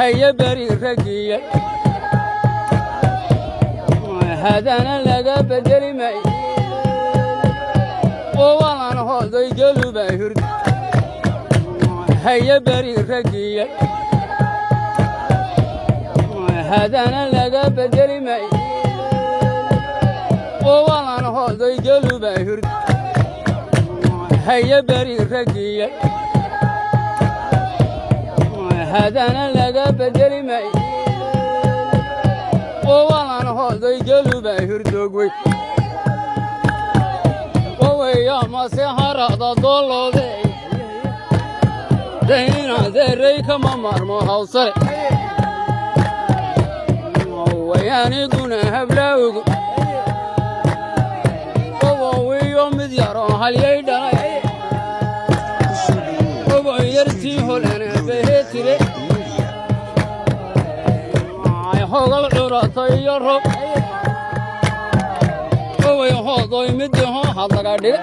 Haye beri ragiya hadana laga bedeli may walan hoday geluba hurd. Haye beri ragiya hadana laga bedeli may walan hoday geluba hurd. Haye beri ragiya hadana laga bedeli may walan hoday geluba hurdoogwey waweya mase harada dooloode dayna deerey kama maarmo hawsare wayaniguna hablaawgu wawawiyo mid yaro halyay dhalay obo yartii holana behetire hogal curata iyo rob oway hoodoy midiho hadlaga dhiga.